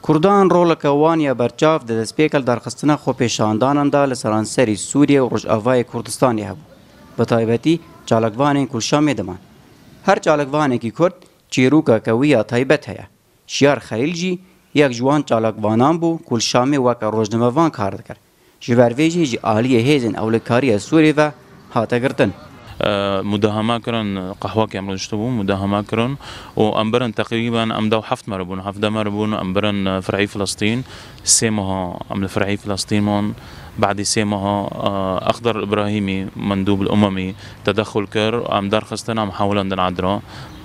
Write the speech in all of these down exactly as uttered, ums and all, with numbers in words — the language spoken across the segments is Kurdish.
Kurdan roleke wan ya berçav di destpêka li darxistina xwepêşandanan de li seranserî Sûriye û Rojavayê Kurdistanê hebû. Bi taybetî çalakvanên ku li Şamê diman. Her çalakvanekî Kurd çîrokeke wî ya taybet heye. Şiyar Xelîl jî yek ji wan çalakvanan bû ku li Şamê weke rojnamevan kar dikir. Ji ber vê jî ji aliyê hêzên ewlekariyê Sûrî ve hate girtin. Mudahama kirin, qehwekê em rojiştibû, mudahama kirin û em birin teqrîben em dew heft mere bûn, hevdeh mere bûn, em birin, e, fir'î Filistîn. Sê meha em li fir'î Filistîn man. Badî sê meha, e, Exder Îbrahîmî, mendûb li umemî, tedexul kir, em derxistin, em hewlendin Edra.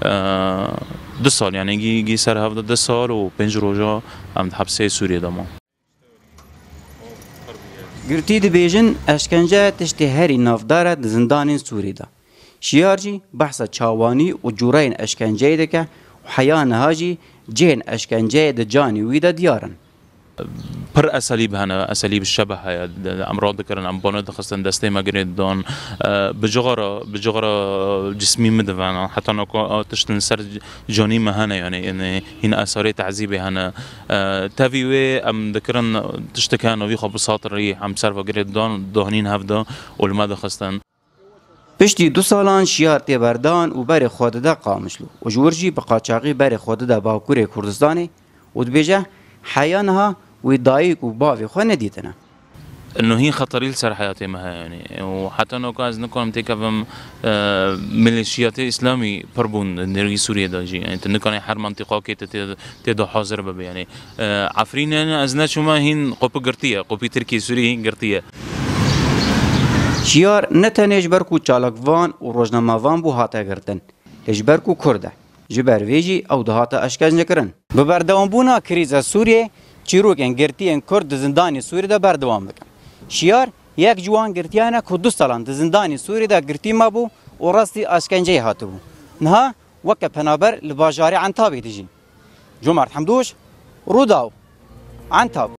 E, du sal, yani gî, gî ser hevde du sal û pênc roja em di hepsê Sûriyê de man. Girtî dibêjin, eşkence tiştê herî navdar e di zindanên Sûrî de. Şiyar jî behsa çawanî û cûreyên eşkenceyê dike û heya niha jî cihên eşkenceyê di canê wî de diyar in. Pir eselîb hene, eselîb şebeh heye. Em radikirin, em bane dixistin, destê me girê didan. E, bi cixara, bi cixara cismî min diven. Heta naka tiştin ser canî me hene, yani, yani hîn esarê tehzîbê hene. E, tevî wê em dikirin tiştek hene, vî xwe bisatirî, em ser ve girê didan, dahnîn hevde û li me dixistin. Piştî du salan Şiyar tê berdan û berê xwe dide Qamişlo û ji wir jî bi qaçaxî berê xwe dide Bakurê Kurdistanê û dibêje, heya niha wî dayik û bavê xwe nedîtine. Ino hîn xeterî li ser heyatê me heye, yanî, û heta noka ez nikarim têkevim, e, milîşiyatê îslamî pir bûn di nêrgî Sûriyê de jî. Yanî, tu nikanî her mentiqakê tu tê, tê de hazir bibe, yanî. E, Efrînê ez neçûme hîn qopî girtiye, qopî Tirkî Sûrî hîn girtiye. Şiyar ne tenê ji ber ku çalakvan û rojnamevan bû hate girtin, lê ji ber ku Kurd e. Ji ber vê jî ew dihate eşkencekirin. Bi berdewambûna krîza Sûriyê, çîrokên girtiyên Kurd di zindanê Sûrî de berdewam dikin. Şiyar yek ji wan girtiyan e ku du salan di zindanê Sûrî de girtî mabû û rastî eşkenceyê hatibû. Niha weke penaber li bajarê Entabê dijî. Cumart Hemdûş, Rûdaw, Entab.